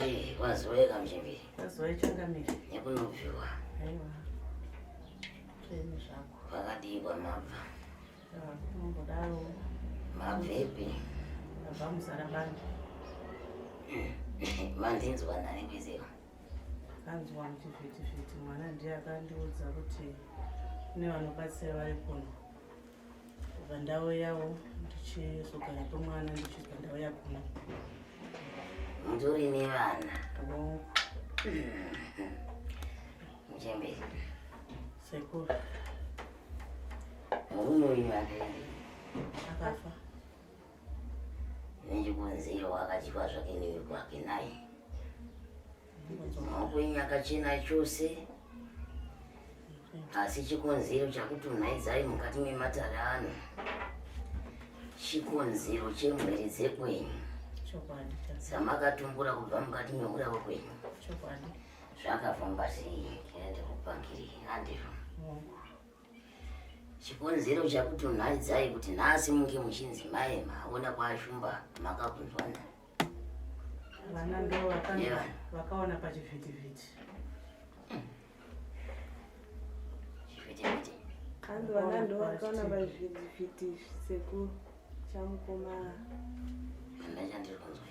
Eh, wazoeka muchembere. Wazoe changamire. Nekunobviwa. Aiwa. Zvenyu zvako. Kwakadii kwamabva? Kumbodaro. Mabvepi? Mabva muzarabani. Mandinzwa nani kwezeko? Kanzwa muchivhitivhiti mwana ndiye akandiudza kuti kune vanobatsira vari kuno. Kubva ndauyawo ndichizogara pemwana ndichibva ndauya kuno. Mutori nevana? Hongu. Muchembere. Sekuru. Murume uyu akaenda. Akafa. Nechikonzero akadyiwa zvake newekwake naye. Maoko enyu akachena chose. Asi chikonzero chakutunhaidzai mukati mematare ano chikonzero chemhuri dzekwenyu dzamakatumbura kubva mukati meuravo kwenyu. Zvakafamba sei? Ndikupangirei handizvo. Chikonzero chakutunhaidzai kuti nhasi munge muchinzi mai maona kwaShumba makabvunzwa nani? Vana ndo vakaona pachivhitivhiti. Chivhitivhiti. Hanzi vana ndo vakaona pazvivhitivhiti sekuru chamukoma. Handina chandiri kunzwa.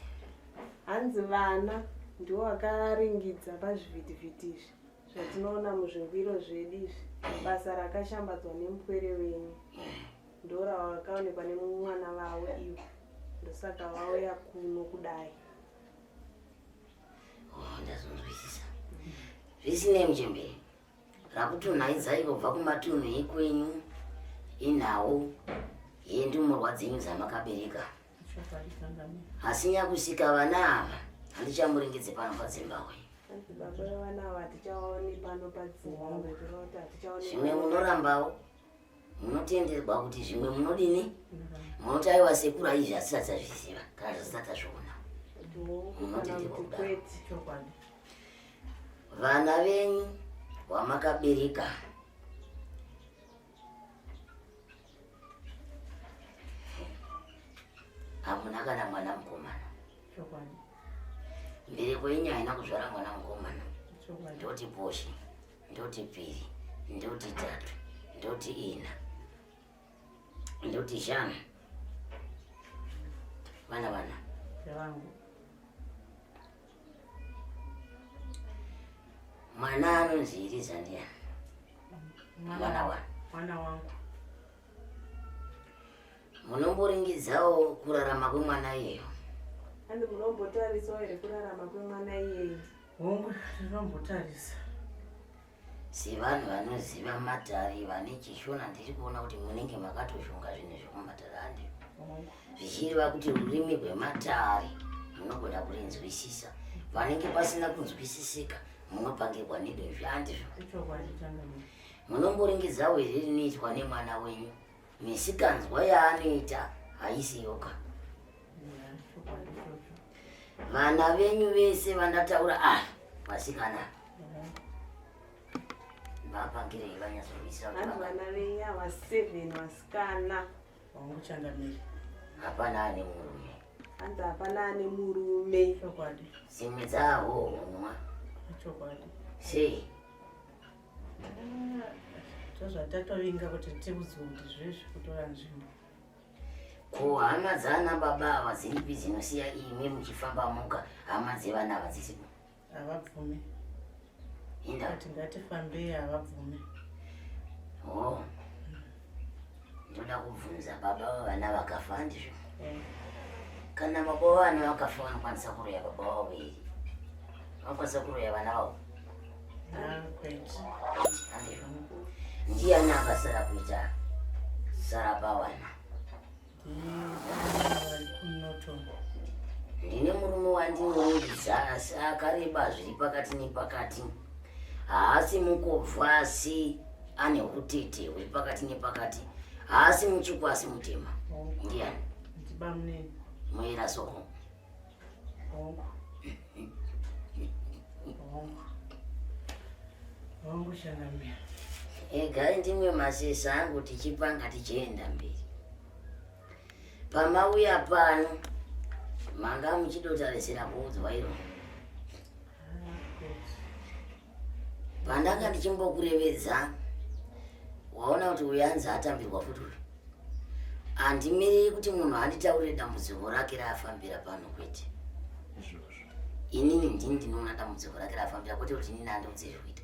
Hanzi vana ndiwo vakaringidza pazvivhitivhiti izvi. Zvatinoona muzvingwiro zvedu izvi, basa rakashambadzwa nemupwere wenyu ndoravakaonekwa nemwana vavo ivo, ndosaka vauya kuno kudai. Oh, ndazonzwisisa. Zvisinei muchembere, rakutunhaidzai kubva kumatunhu ekwenyu inhau yendumurwa dzenyu dzamakabereka. Asi nyakusika vana ava handichamuringidze pano padzimbahwe. Zvimwe munorambawo munotenderwa kuti zvimwe munodini munoti aiwa sekuru aizvi hatisati tazviziva kana zvatisati tazviona munotenderwa kudaro vana venyu wamakabereka hamuna kana mwana mukomana Chokwadi. Mbereko yenyu haina kuzvara mwana mukomana. Chokwadi. Ndoti poshi, ndoti piri, ndoti tatu, ndoti ina, ndoti shanu. Vana vana. Vangu. Mwana anonzi Iriza ndiani? Mwana wa. Mwana wangu. Munomboringidzawo kurarama kwemwana iyeyo? Hanzi munombotarisawo here kurarama kwemwana iyeyo? Hongu, tinombotarisa. Sevanhu vanoziva matare vane chishona ndiri kuona kuti munenge makatoshonga zvinhu zvekumatare handi. Zvichireva kuti rurimi rwematare munogona kurinzwisisa. Panenge pasina kunzwisisika munopangirwa nedozvi handizvo? Ichokwadi changamire. Munomboringidzawo here rinoitwa nemwana wenyu? Misikanzwa yaanoita haisi yoga. Vana venyu vese vandataura ah vasikana vapangirei vanyatsoisa vana venyu ava seven vasikana wangu changamire hapana ane murume hanzi hapana ane murume chokwadi dzimwe dzahohonwa chokwadi sei Ndozvatatovinga kuti tiudzwe kuti zvezvi kutora nzvimbo. Ko hama dzana baba ava dziripi dzinosiya imi muchifamba muka hama dzevana ava dzisipo? Havabvume. Inda. Kuti ngatifambei havabvume. Oh. Ndoda kubvunza baba vavana vakafa handizvo? Eh. Kana baba vavana vakafa vanokwanisa kuroya baba vavo here? Vanokwanisa kuroya vana vavo? Ndiani akasara kuita sara pawana? Ndine murume wandinoudza asi akareba zviri pakati nepakati. Haasi mukobvu asi ane hutete huri pakati nepakati. Haasi mutsvuku asi mutema. Ndiani? Muera soko. Hongu. Hongu. Hongu changamire. Egai ndimwe masesa angu tichipanga tichienda mberi. Pamauya pano manga muchidotarisira kuudzwa iro. Pandanga ndichimbokurevedza waona kuti uyu anzi atambirwa futi uyu. Handimiriri kuti munhu anditaurire dambudziko rake raafambira pano kwete. Inini ndini ndinoona dambudziko rake raafambira kwete kuti inini andiudze zvekuita.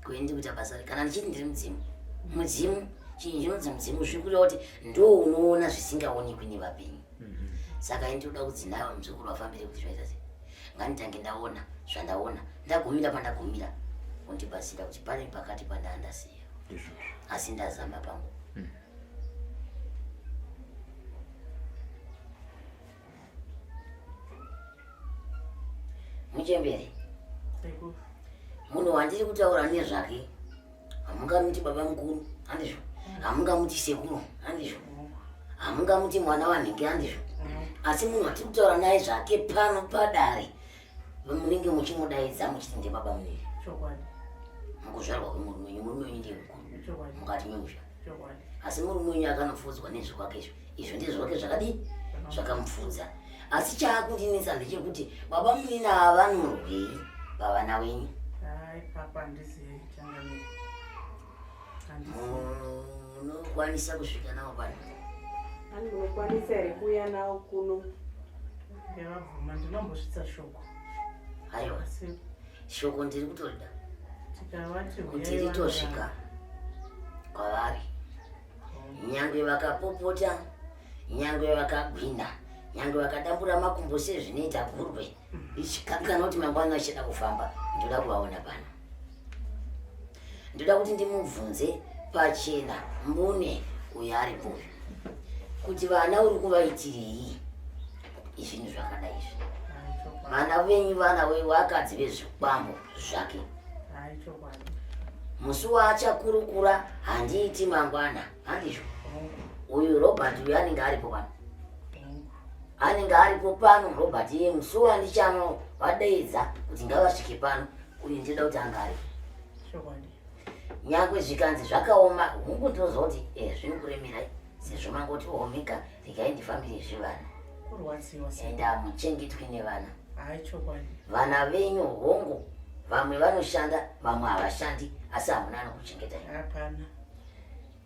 Kuendi kuita basa kana ndichiti ndiri mudzimu. Mudzimu chinhu chinonzi mudzimu zviri kureva kuti ndo unoona zvisingaonekwi nevapenyu. Saka ini ndinoda kuti nawe muzukuru afambire kuti zvaita sei. Nganditange ndaona zvandaona ndagumira pandagumira undibatsira kuti pane pakati pandandasiya asi ndazama pangu. Muchembere, munhu wandiri kutaura nezvake hamungamuti baba mukuru handizvo, hamungamuti sekuru handizvo, hamungamuti mwana wanhingi handizvo, asi munhu watiri kutaura naye zvake pano padare munenge muchimudaidza muchiti ndibaba munini mukuzvarwa kwemurume wenyu. Murume wenyu ndiye mukuru mukati memusha, asi murume wenyu akanopfuudzwa nezvekwake izvo izvo ndezvake zvakadii zvakamupfuudza. Asi chaakundinetsa ndechekuti baba munini ava vanorwei pavana wenyu? Munokwanisa kusvika navo pano? Munokwanisa here kuuya navo kuno? Ndavabvuma, ndinombosvitsa shoko. Aiwa, shoko ndiri kutorida kuti ritosvika kwavari, nyangwe vakapopota, nyangwe vakagwina, nyangwe vakadambura makumbo sezvinoita gurwe ichikanganwa kuti mangwana achida kufamba. Ndoda kuvaona pano, ndoda kuti ndimubvunze pachena mbune uyo aripo uyu kuti vana uri kuvaitirei izvinhu zvakadai izvi. Vana venyu vana vakadzi vezvikwambo zvake. Musi waachakurukura handiiti mangwana handizvo, uyu Robert uyu anenge aripo pano, anenge aripo pano Robert iye. Musi wandichanovadaidza kuti ngavasvike pano, uyu ndinoda kuti anga aripo. Nyangwe zvikanzi zvakaoma, hungu ndinoziva kuti zvinokuremerai sezvo mangoti omega regai ndifambire zvevana. Kurwadziwa. Ende hamuchengetwi nevana vana venyu. Hongu, vamwe vanoshanda, vamwe havashandi, asi hamuna anokuchengetai. Hapana.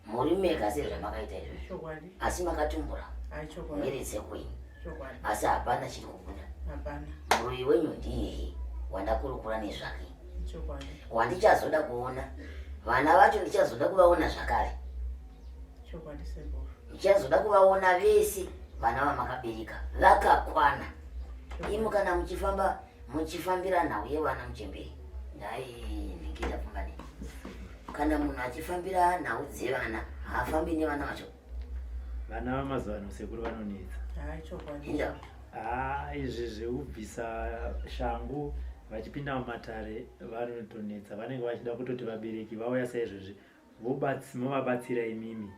Muri mega sezvamakaita izvozvo, asi makatumbura Chokwadi. mwiri dzekwenyu, asi hapana chiri kubuda. Hapana. Muroyi wenyu ndiyehe wandakurukura nezvake, wandichazoda kuona. Vana vacho ndichazoda kuvaona zvakare. Chokwadi sekuru. Ndichazoda kuvaona vese vana vamakabereka vakakwana. Imi kana muchifamba muchifambira nhau yevana muchemberi, ndai ndinge ndafamba nei. Kana munhu achifambira nhau dzevana haafambi nevana vacho. Vana vamazuva ano sekuru vanonetsa. Hai, chokwadi. Inda. Haa, izvi zvekubvisa shangu vachipinda mumatare vanotonetsa. Vanenge vachida kutoti vabereki vauya saizvozvi movabatsira imimi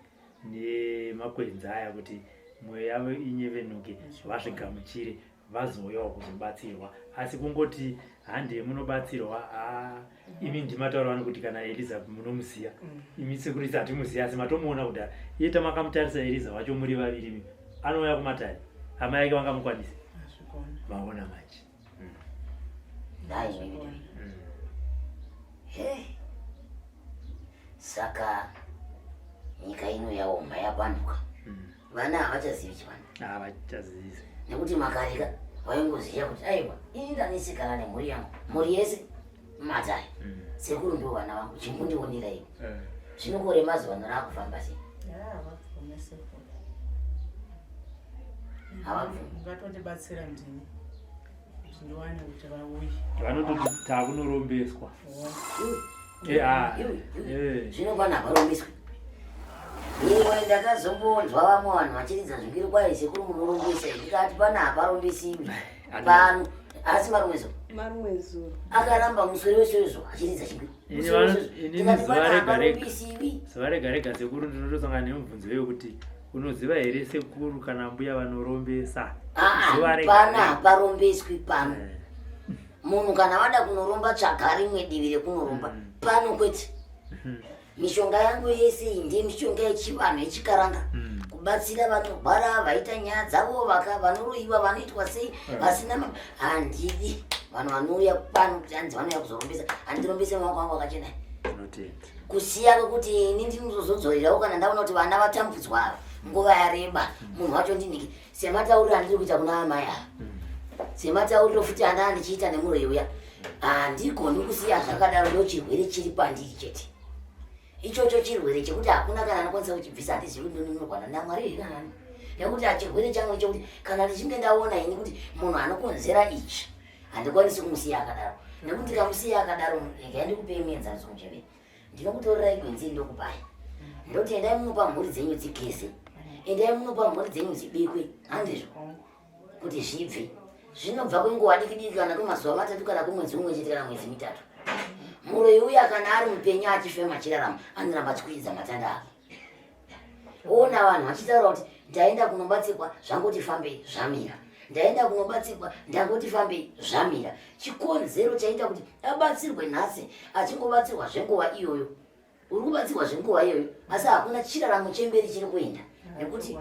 nemakwenzi aya kuti mwoyo yavo inyevenuke, vazvigamuchire, vazouyawo kuzobatsirwa. Asi kungoti handiye munobatsirwa, haa, imi ndimataura vano kuti kana Eliza munomuziya imi sekuru isi hatimuziya, asi matomuona kudhara. Iye tamakamutarisa Eliza wacho muri vaviri imi, anouya kumatare hama yake vangamukwanise? Hazvikona. Maona manje. Dai mimi. He, saka nyika ino yaoma, yapanduka. Vana havachazivi chivanhu. Havachazivi. Nekuti makareka vaingoziva kuti aiwa, ini ndanesekana nemhuri yangu, mhuri yese matare, sekuru ndo vana vangu, chimbondionera iwe. Zvino kore mazuva ano raakufamba sei? Havabvume sekuru. Havabvumi. Ungatondibatsira ndini kuti ndiwane kuti vauye. Vanototi takunorombeswa. Iwe, Ah, iwe, iwe. eh. Zvino pana havarombeswi. Iwe, ndakazombonzwa vamwe vanhu vachiridza zvikiri kwai sekuru munorombesa, ndikati pana haparombesiwi pano, asi marumwe zuva Marumwe zuro. akaramba muswere wese wezuva achiridza chingwiri. Ini Ndikati zuva pana rega rega. haparombesiwi. Zuva rega rega sekuru ndinotosangana nemubvunzo wekuti unoziva here sekuru kana mbuya vanorombesa? Ah, Zuva rega pana rega. haparombeswi pano. Munhu kana vada kunoromba, tsvaga rimwe divi rekunoromba, pano kwete. Mishonga yangu yese iyi ndemishonga yechivanhu yechikaranga, kubatsira vanorwara, vaita nyaya dzavo, vanoroyiwa, vanoitwa sei, vasina handidi. Vanhu vanouya pano kuti hanzi vanouya kuzorombesa, handirombese maoko angu akachena. Kusiya kwekuti ini ndinozodzorerawo kana ndaona kuti vana vatambudzwa ava nguva yareba, munhu wacho ndiniki sematauriro andiri kuita kuna amai ava, sematauriro futi andaa ndichiita nemuroyi uya, handigoni kusiya zvakadaro. Ndochirwere chiri pandiri chete ichocho, chirwere chekuti hakuna kana anokwanisa kuchibvisa. Handizivi kuti ndinonorwana naMwari here kana nani, nekuti achirwere changu chekuti kana ndichinge ndaona ini kuti munhu anokonzera ichi, handikwanisi kumusiya akadaro, nekuti ndikamusiya akadaro, regai ndikupei muenzaniso mucheve. Ndinokutorerai gwenzi, ndokupai, ndoti endai munopa mhuri dzenyu dzigeze, endai munopa mhuri dzenyu dzibikwe, handizvo? Kuti zvibve, zvinobva kwenguva diki diki, kana kwemazuva 3 kana kwemwedzi umwe chete kana mwedzi 3. Muroyi uya kana ari mupenyu achifema, achirarama, anoramba achikwidza matanda ake. Ona vanhu vachitaura kuti ndaenda kunobatsirwa, zvangoti fambei zvamira, ndaenda kunobatsirwa, ndangoti fambei zvamira. Chikonzero chaita kuti abatsirwe nhasi, achingobatsirwa zvenguva iyoyo, uri kubatsirwa zvenguva iyoyo, asi hakuna chiraramo chemberi chiri kuenda, nekuti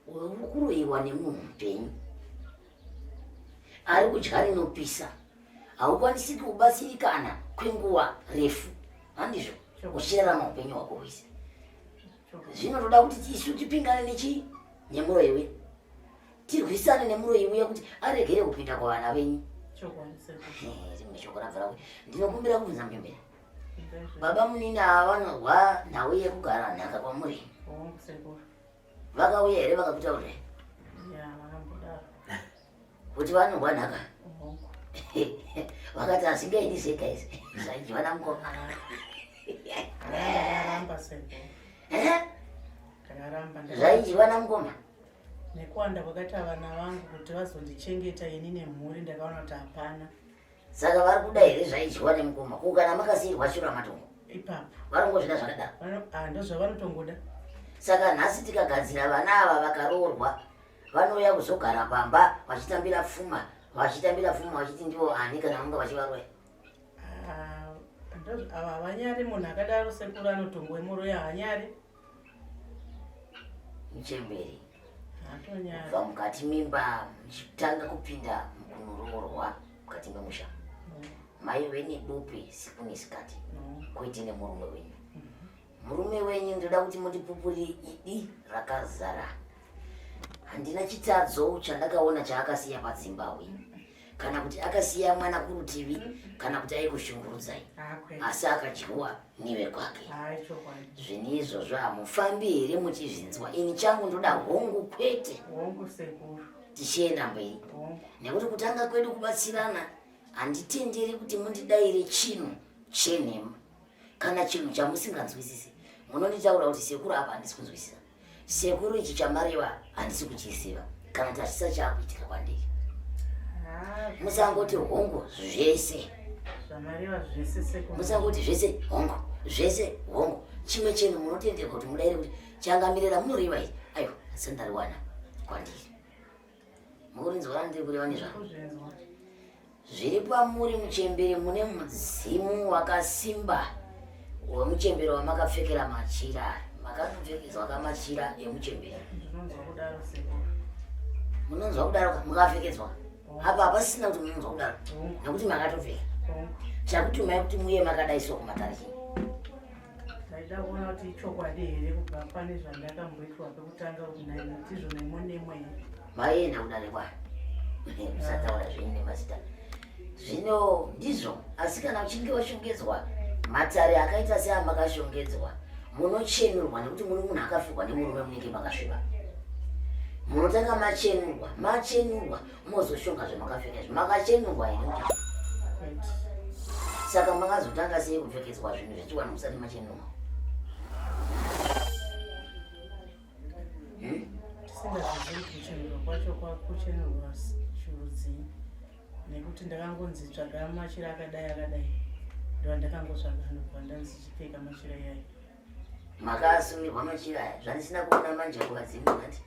uri kuroyiwa nemunhu mupenyu ari kudya rinopisa. Haukwanisi kubatsirikana kwenguva refu, handizvo? Uchirarama upenyu hwako hwese, zvinotoda kuti isu tipingane nechii? Nemuroyi uya, tirwisane nemuroyi uya kuti aregere kupinda kuvana venyu. Rimwe shoko rabva rakuti ndinokumbira kubvunza muchembere, baba munini ava vanorwa nhau yekugara nhaka kwamuri, vakauya here vakakutaurira kuti vanorwa nhaka? Vakati hazvingaiti zvega izvi zvaidyiwa namukoma. Zvaidyiwa namukoma. Nekuwanda kwakaita vana vangu kuti vazondichengeta ini nemhuri, ndakaona kuti hapana. Saka vari kuda here zvaidyiwa nemukoma? Ko kana makasiyirwa shura matongo ipapo? Varongozvida zvakadaro. Ndozvavanotongoda. Saka nhasi tikagadzira vana ava vakaroorwa, vanouya kuzogara pamba vachitambira pfuma, vachitambira pfuma vachiti ndivo ani kana vanga vachivaroya? Ava havanyari. Munhu akadaro, sekuru, anotongowe muroyi, haanyari. Muchemberi, kubva mukati memba muchitanga kupinda mukunoroorwa mukati memusha, maive nebupe siku nesikati, kwete nemurume wenyu. Murume wenyu, ndoda kuti mundipupurire idi rakazara, handina chitadzo chandakaona chaakasiya padzimbahwe, kana kuti akasiya mwana kurutivi, kana kuti aikushungurudzai, asi akadyiwa nevekwake. Zvinhu izvozvo hamufambi here muchizvinzwa? Ini changu ndoda hongu kwete, tichienda mberi, nekuti kutanga kwedu kubatsirana handitenderi kuti mundidayire chinhu chenhema kana chinhu chamusinganzwisisi. Munonditaura kuti sekuru, apa handisi kunzwisisa, sekuru, ichi chamareva handisi kuchiziva, kana kuti hachisa chaakuitika kwandiri. Musangoti hongu zvese, musangoti zvese hongu, zvese hongu. Chimwe chinhu munotenderwa kuti mudaire kuti changamirira munoreva iri, aiwa, sandariwana kwandiri. Mukurinzwa randiri kureva nezvaro zviri pamuri muchembere? Mune mudzimu wakasimba wemuchembere wamakapfekera machira, makatopfekedzwa kamachira emuchembere. Munonzwa kudaro mukapfekedzwa apa, hapasisina kuti munonzwa kudaro, nekuti makatopfeka. Chakutumai kuti muye makadaiswa kumatare chii? Ndaida kuona kuti ichokwadi here kubva pane zvandakamboitwa pekutanga, kuti ndizvo nemo nemo here. Maienda kudare kwayo, musataura zvenyu nemazita. Zvino ndizvo, asi kana uchinge washongedzwa matare akaita seamakashongedzwa, munochenurwa, nekuti muri munhu akafirwa nemurume, munenge makasviba. Munotanga machenurwa, machenurwa mozoshonga zvamakapfeka izvi. Makachenurwa here kuti? Saka makazotanga sei kupfekedzwa zvinhu zvechiwanhu musati machenurwa? Tisingazvizivi kuchenurwa kwacho kwakuchenurwa chirudzii, nekuti ndakangonzi tsvaga machira akadai akadai, ndo andakangotsvaga, ndobva ndanzi chipfeka machira iyayo. Makasumirwa machira aya? Zvandisina kuona manje kuvadzimu ngati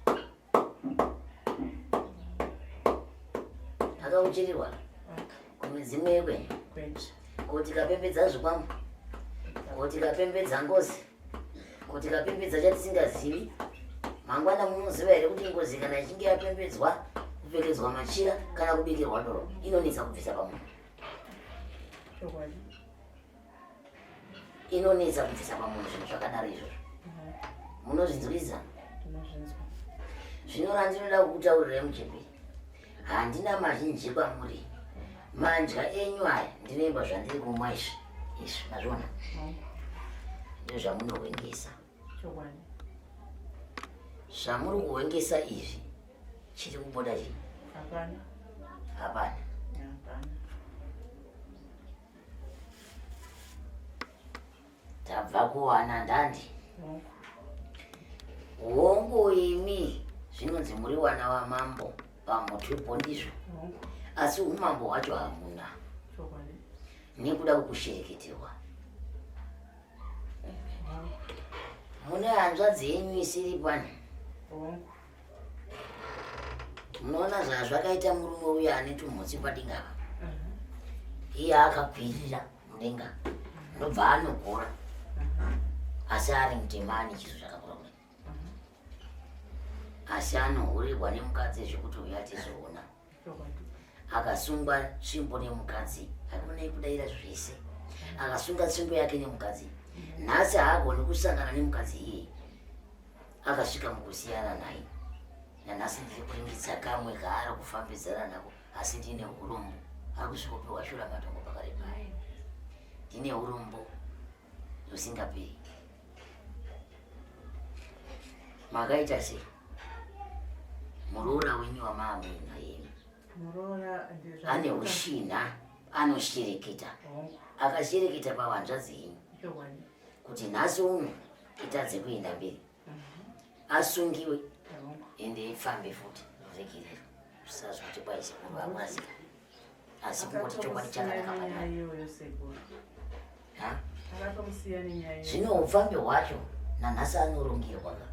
akauchirirwa kumidzimu yekwenyu, kuti kapembedza zvikwambo, kuti kapembedza ngozi, kuti kapembedza chatisingazivi mangwana. Munoziva here kuti ngozi kana ichinge yapembedzwa, kupfekedzwa machira kana kubikirwa doro inonetsa kubvisa pamunhu. Inonetsa kubvisa pamunhu zvinhu zvakadaro izvozvo. Munozvinzwisa? Zvino randinoda kukutaurirai muchembere, handina mazhinji kwamuri. Mandya enyu aya ndinoimba zvandiri kumwa izvi izvi mazviona ndozvamunohwengesa. Zvamuri kuhwengesa izvi chiri kubuda chii? Hapana. Hapana. Tabva kuwana ndandi. Hongu imi zvinonzi muri wana wamambo pamutupo ndizvo. Asi umambo hwacho hamuna. Nekuda kwekushereketerwa. Mune hanzvadzi yenyu isiri pani. Munoona zvazvakaita murume uyo ane tumhutsi padenga apa. Iye akakwirira mudenga ndobva anogora asi ari mutema ane chiso chakakura kudai. Asi anohurirwa nemukadzi zvekuti uyo atizoona. Akasungwa tsvimbo nemukadzi akonai kudaira zvese. Akasunga tsvimbo yake nemukadzi. Nhasi haagoni kusangana nemukadzi iyeye. Akasvika mukusiyana naye. Nanhasi ndiri kuringidza kamwe kaari kufambidzana nako asi ndine urombo. Ari kusvikopiwa shura matongo pakare paya. Ndine urombo usingaperi. Makaita sei? Muroora wenyu wamaamuina imi. Muroora ane ushinha anoshereketa. Akashereketa pavanzvadzi yenyu. Kuti nhasi uno itadze kuenda mberi. Asungiwe ende ifambe futi ruregerero. Usazoti kwai sekuru vakurasika. Asi kungoti chokwadi chakanaka panyaya. Zvino upfambi hwacho nanhasi anorongerwa ka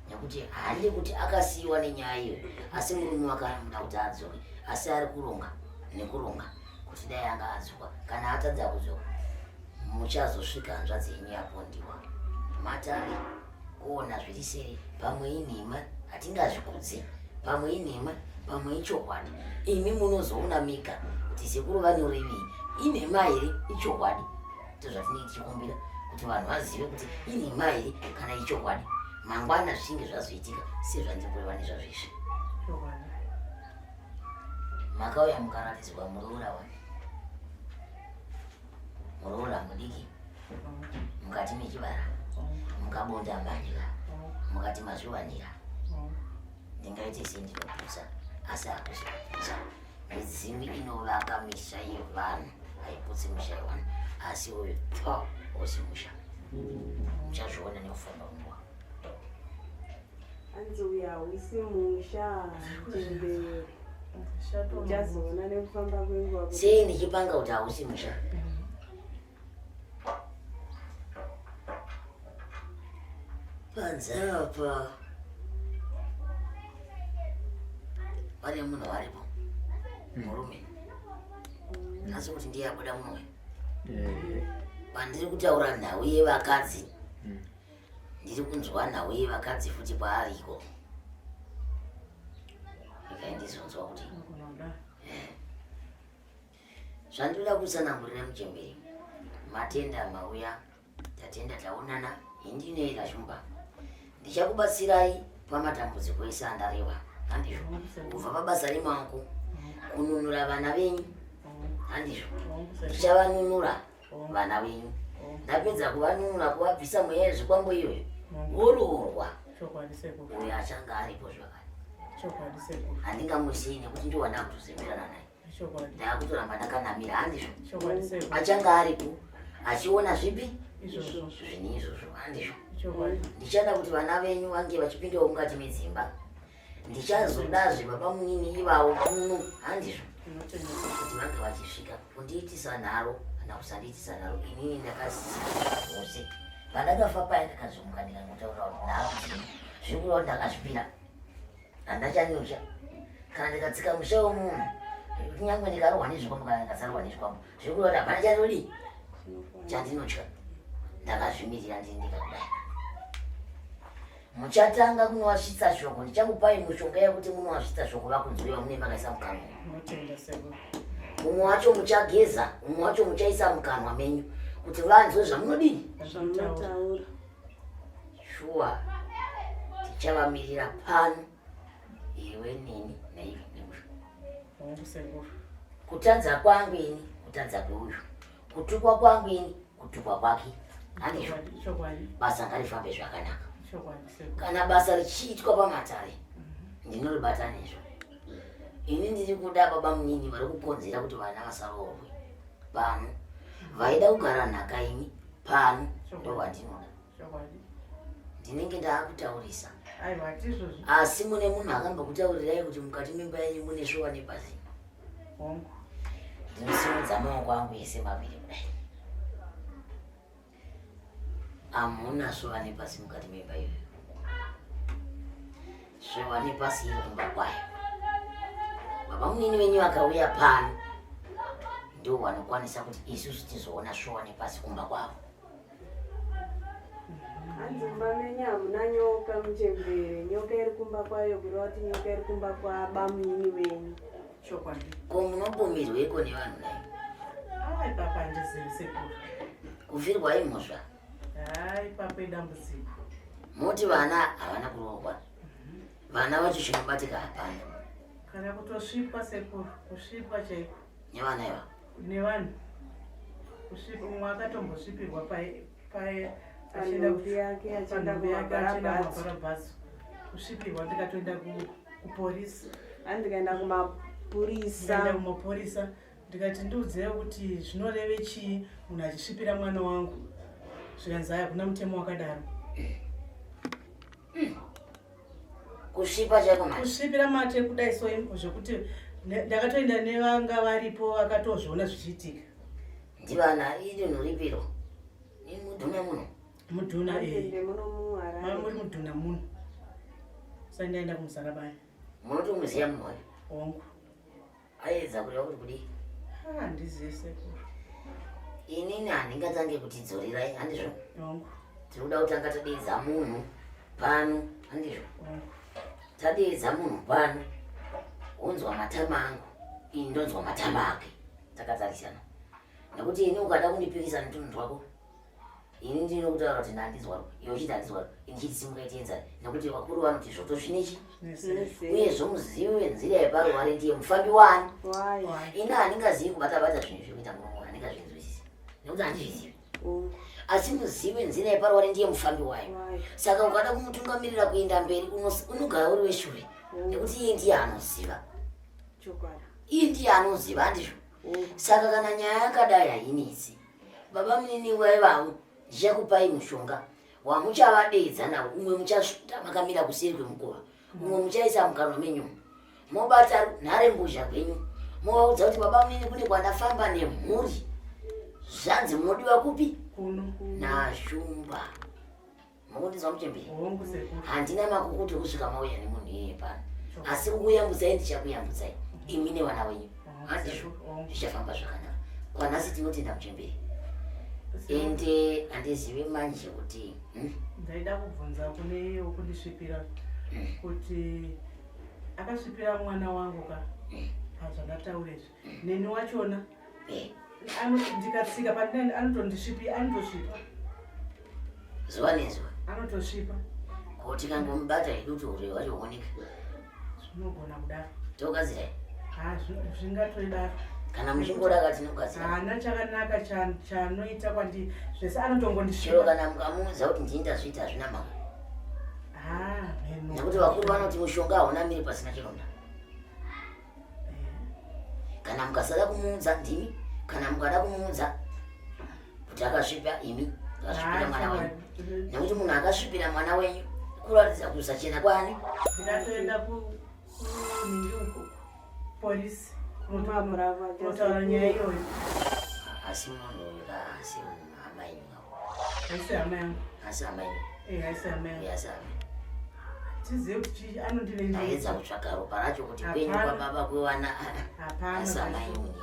nekuti haandi kuti akasiyiwa nenyaya iyoyo asi murume wake anomuda kuti adzoke asi ari kuronga nekuronga kuti dai anga adzoka kana atadza kudzoka muchazosvika hanzvadzi yenyu yapondiwa matare kuona zviri seri pamwe inhema hatingazvikudze pamwe inhema pamwe ichokwadi imi munozoona mega kuti sekuru vanorevei inhema here ichokwadi ndozvatinenge tichikumbira kuti vanhu vazive kuti inhema here kana ichokwadi mangwana zvichinge zvazoitika sezvandiri kureva nezvazvo izvi makauya mukaratidzwa muroora wani muroora mudiki mukati mechivara mukabonda mbatya mukati mazviwanira ndingaite sei ndinoputsa asi hakusi kuputsa midzimu inovaka misha yevanhu haiputsi misha yevanhu asi uyu tho osi musha muchazviona nekufamba nguva Hanzi uyu hausi musha chembere. Uchazoona nekufamba kwenguva. Sei ndichipanga kuti hausi musha? Panze apa pane munhu aripo murume asi kuti ndiye abuda muno pandiri kutaura nhau yevakadzi ndiri kunzwa nhau yevakadzi futi kwaariko regai ndizonzwa kuti zvandinoda kutsanangurira muchemberi matenda mauya tatenda taonana indinoera shumba ndichakubatsirai pamatambudziko ese andareva handizvo kubva pabasa remaoko kununura vana venyu handizvo ndichavanunura vana venyu ndapedza kuvanunura kuvabvisa mweya yezvikwambo iyoyo voroorwa uyo achange aripo zvakare handingamusii nekuti ndiwo wandakutozemerana naye ndakutoramba ndakanamira handizvo achange aripo achiona zvipi zvinhu izvozvo handizvo ndichada kuti vana venyu vange vachipindawo mukati medzimba ndichazodazve baba munini ivavo kuno handizvo kuti vange vachisvika kundiitisa nharo kana kusandiitisa nharo inini ndakasose pandakafa paya ndakazomuka ndikangotaura kuti nharo zviri kureva kuti ndakazvipira handachanyocha kana ndikatsika musha wemunhu kunyange ndikarohwa nezvikwambo kana ndikasarohwa nezvikwambo zviri kureva kuti hapana chandodii chandinotya ndakazvimirira ndiri ndikakudai. Muchatanga kunovasvitsa shoko, ndichakupai mushonga yekuti munovasvitsa shoko vakunzwei vamunenge makaisa mukanwa. Mumwe wacho muchageza, mumwe wacho muchaisa mukanwa menyu kuti vanzwe zvamunodini, zvamunotaura. Shuwa tichavamirira pano iwe neni naive neuyu. Kutadza kwangu ini kutadza kweuyu, kutukwa kwangu ini kutukwa kwake. Handizvo, basa ngarifambe zvakanaka. Kana basa richiitwa pamatare ndinoribata nezvo. Ini ndiri kuda baba munini vari kukonzera kuti vana vasaroorwe pano, vaida kugara nhaka imi pano ndo vandinoda. Ndinenge ndaakutaurisa, asi mune munhu akambokutaurirai kuti mukati memba yenyu mune svowa nepasi? Ndinosimudza maoko angu ese maviri kudai, hamuna svova nepasi mukati memba iyoyo. Svova nepasi iri kumba kwayo. Baba munini venyu vakauya pano ndo vanokwanisa kuti isusu tizoona svova nepasi kumba kwavo. Hanzi mumba menyu hamuna nyoka muchembere, nyoka iri kumba kwayo, kureva kuti nyoka iri kumba kwabamunini venyu. Chokwadi. Ko munopomerweiko nevanhu nai? Ai papa handizivi sekuru. Kufirwa imhosva. Hai papa idambudziko. Moti vana havana kuroorwa. Vana vacho chinobatika hapana. Kana kutosvipwa sekuru, kusvipwa chaiko. Nevana iva. Nevanhu. Kusvipa, umwe akatombosvipirwa paye paye achienda yake achienda kumabharabhadzo. Kusvipirwa ndikatoenda kupolisi. Andikaenda kumapurisa. Ndikaenda kumapurisa ndikati ndiudzei kuti zvinoreve chii munhu achisvipira mwana wangu, zvikanzi haya hakuna mutemo wakadaro. Kusvipa chaiko manje? Kusvipira mate kudai so zvekuti ndakatoenda nevanga varipo vakatozviona zvichiitika. Ndivana iri nhuripiro mudhuna muno. Mudhuna eh. Muri mudhuna muno. Saka ndaenda kumusarabaya. Munotomuziva munhu wacho? Hongu. Aiedza kureva kuti kudii? Handizivi sekuru. Inini handingatange kuti dzorerai, handizvo? Hongu. Tiri kuda kutanga tadeedza munhu pano, handizvo? Hongu. Tadeedza munhu pano, wonzwa matama angu, ini ndonzwa matama ake, takatarisana. Nekuti ini ukada kundipikisa netunhu twako, ini ndinokutaura kuti ndandizwaro, iwe uchiti handizwaro, ini chiti simuka itienzane, nekuti vakuru vanoti zvoto zvinechi uye zvomuzivi wenzira yeparuware ndiye mufambi wani. Ini handingazivi kubata bata zvinhu zvekuita muromo, handingazvinzwisisi nekuti handizvizivi, asi muzivi wenzira yeparuware ndiye mufambi wayo. Saka ukada kumutungamirira kuenda mberi unogara uri weshure, nekuti iye ndiye anoziva, iye ndiye anoziva, handizvo? Saka kana nyaya yakadai hainetsi. Baba munini waivavo, ndichakupai mushonga wamuchavadeedza nawo. Umwe muchasvuta makamira kuseri kwemukova, umwe muchaisa mukanwa menyu, mobata nharembozha kwenyu, movaudza kuti baba munini, kune kwandafamba nemhuri, zvanzi munodiwa kupi? Kuno. Nashumba. Mukundinzwa muchembere? Hongu sekuru. Handina makukutu kusvika mauya nemunhu iyeye pano, asi kukuyambutsai ndichakuyambutsai imi nevana venyu, handizvo? Zvichafamba zvakanaka. Kwanhasi tinotenda muchembere. Ende handizivi manje kuti Ndaida kubvunza kune wokundisvipira kuti akasvipira mwana wangu ka, pazvandataura izvi, neni wachona ndikatsika pandinani anotondisvipi, anotosvipa. Zuva nezuva anotosvipa. Ko tikangomubata hedu kuti urwe hwacho huoneke? Zvinogona kudaro. Togadzira. Ha, zvingatodaro. Kana muchingoda ka tinogadzira. Haana chakanaka chaanoita kwandi, zvese anotongondisvipa. Chero kana mukamuudza kuti ndini ndazviita hazvina mhaka, Ha, mheno. nekuti vakuru vanoti mushonga hauna miri pasina chironda. Kana mukasada kumuudza ndimi, kana mukada kumuudza kuti akasvipa imi, akasvipira mwana wenyu, nekuti munhu akasvipira mwana wenyu kuratidza kusachena kwani. Ndikatoenda kuningi uko polisi kunotaura nyaya iyoyo. Asi munhu uyu ka, asi hama yenyu? Haisi hama yangu. Asi hama yenyu? Eh, haisi hama yangu. Asi hama. Tizive kuti chii anondivenga. Ndaedza kutsvaga ropa racho kuti kwenyu kwababa kwevana. Hapana. Asi hama yenyu munhu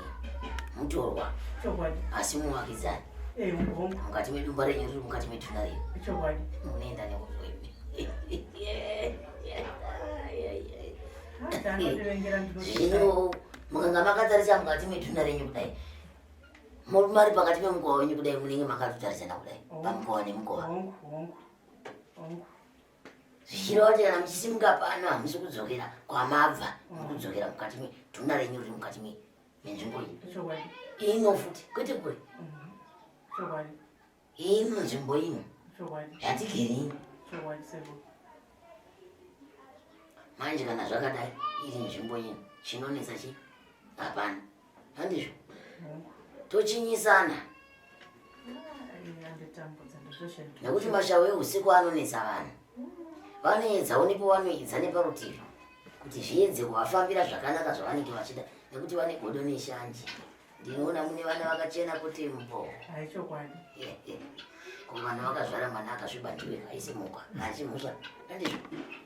mutorwa. Chokwadi. Asi muvakidzani. Eh, hongu. Mukati medumba renyu riri mukati medhuna renyu. Chokwadi. Munoenda nekuzwa imi. Zvino mukanga makatarisa mukati medhuna renyu kudai, mari pakati pemukova wenyu kudai, munenge makatotarisana kudai pamukova nemukova. Zvichireva kuti kana muchisimuka pano hamusi kudzokera kwamabva, muri kudzokera mukati medhuna renyu riri mukati menzvimbo iyi ino futi, kwete kure. Ino nzvimbo ino yatigere ino. Manje kana zvakadai iri nzvimbo ino chinonetsa chi hapana, handizvo? Tochinyisana nekuti mashawo eusiku anonetsa vanhu, vanoedzawo nepavanoedza neparutivi kuti zviedze kuvafambira zvakanaka zvavanenge vachida, nekuti vane godo neshanje. Ndinoona mune vana vakachena kuti mbo. Haichokwadi. Ko vana vakazvara mwana akasviba ndiwe haisi mhuka, haisi mhosva. Handizvo?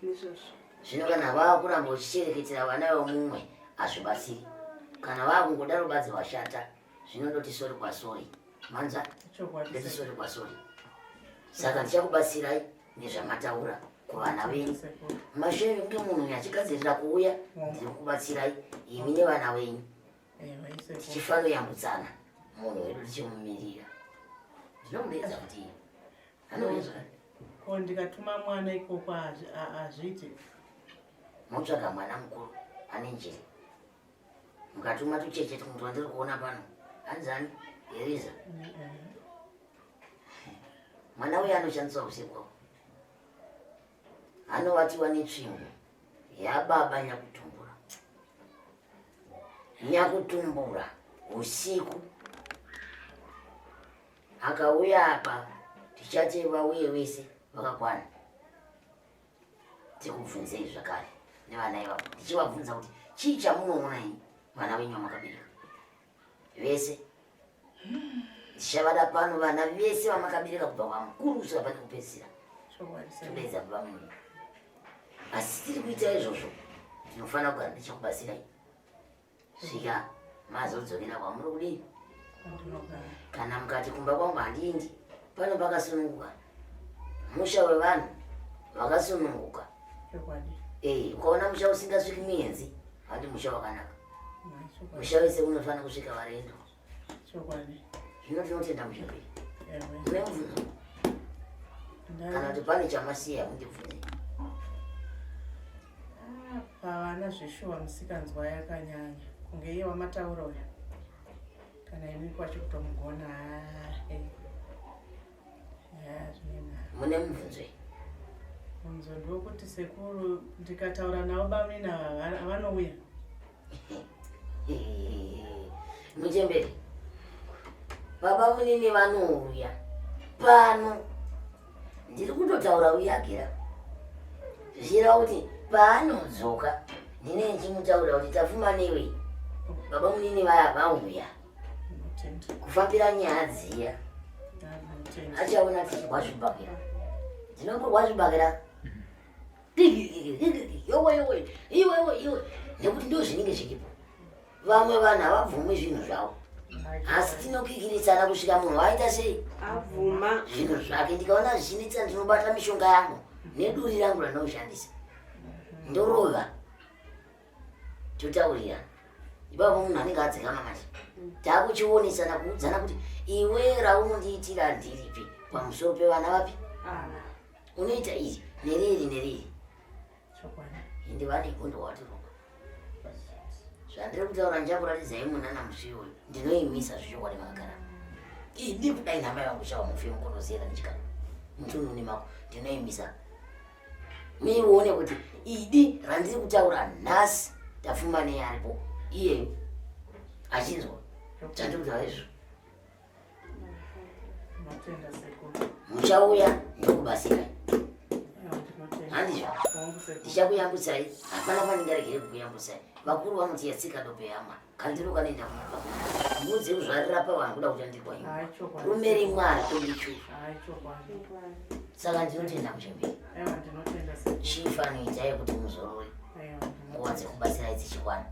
Ndizvozvo. Zvino kana vakuramba uchichereketera vana vemumwe hazvibatsiri. Kana vakungodaro badzi washata, zvinondoti sori kwasori. Manza? Chokwadi. Ndoti sori kwasori. Saka ndichakubatsirai nezvamataura kuvana venyu. Mashure mekunge munhu achigadzirira kuuya, ndiri kukubatsirai imi nevana venyu. Tichifanoyambutsana munhu wedu tichimumirira. Ndinomudeedza kuti anouya zvakare. Ko ndikatuma mwana ikoko hazviite? Motsvaga mwana mukuru ane njere. Mukatuma tucheche tumwe twandiri kuona pano, hanzani Eriza. Mwana uyu anoshandiswa usiku, anovatiwa netsvimbo yababa nyakutumbura. Nyakutumbura usiku akauya apa, tichati vauye vese vakakwana, tikubvunzei zvakare nevana ivavo, tichivabvunza kuti chii chamunoona ini vana venyu vamakabereka vese. Ndichavada pano vana vese vamakabereka kubva kwamukuru kusvika pane kupedzisira, topedza baba munhu. Asi tiri kuita izvozvo, ndinofanira kugara ndichikubatsirai svika mazodzokera kwamuri kudii. Kana mukati kumba kwangu handiendi, pano pakasununguka, musha wevanhu vakasununguka. Ukaona musha usingasviki muenzi, handi musha wakanaka. Musha wese unofanira kusvika varendo. Zvino tinotenda muchembere. Mune mubvunzo kana kuti pane chamasiya mundibvunze? Pavana zveshuwa musikanzwa yakanyanya kunge iye wamataura uya, kana imi kwacho kutomugona. Mune mubvunzo? Mubvunzo ndokuti sekuru, ndikataura navo bamina vanouya? Muchembere, baba munini vanouya pano. Ndiri kutotaura uyagira zvichireva kuti paanodzoka ndine ndichimutaurira kuti tafuma newe, baba munini vaya vauya kufambira nyaya dziya. Achaona tichirwa zvibhakera, ndinomborwa zvibhakera yowe yowe iwewe iwe, nekuti ndo zvinenge zviripo. Vamwe vanhu havabvumi zvinhu zvavo, asi tinokikirisana kusvika munhu aita sei? Abvuma zvinhu zvake. Ndikaona zvichinetsa, ndinobata mishonga yangu neduri rangu randinoshandisa, ndorova, totaurira ipapo. Munhu anenge adzikama. Manje takuchionesana, kuudzana kuti iwe raunondiitira ndiripi pamusoro pevana vapi, unoita iri neriri neriri. Ende vane gondo watiroka. Zvandiri kutaura ndichakuratidzai munana musi iwoyo. Ndinoimisa zvechokwadi makagara idi kudai namai vangu chava mufi mukonozera nechikaro mutununi mako. Ndinoimisa muione kuti idi randiri kutaura nhasi tafuma nei aripo iyeyo achinzwa chandiri kutaura izvo. Muchauya ndokubatsirai, handizvo? Ndichakuyambutsai, hapana pandingaregere kukuyambutsai. Vakuru vanoti yatsika dope yama kandiro kanoenda kumba mbudzi kuzvarira pavanhu kuda kutandikwa rume rimwe haritondichuru. Saka ndinotenda muchemberi. Chifanoitai kuti muzorore nguva dzekubatsirai dzichikwana.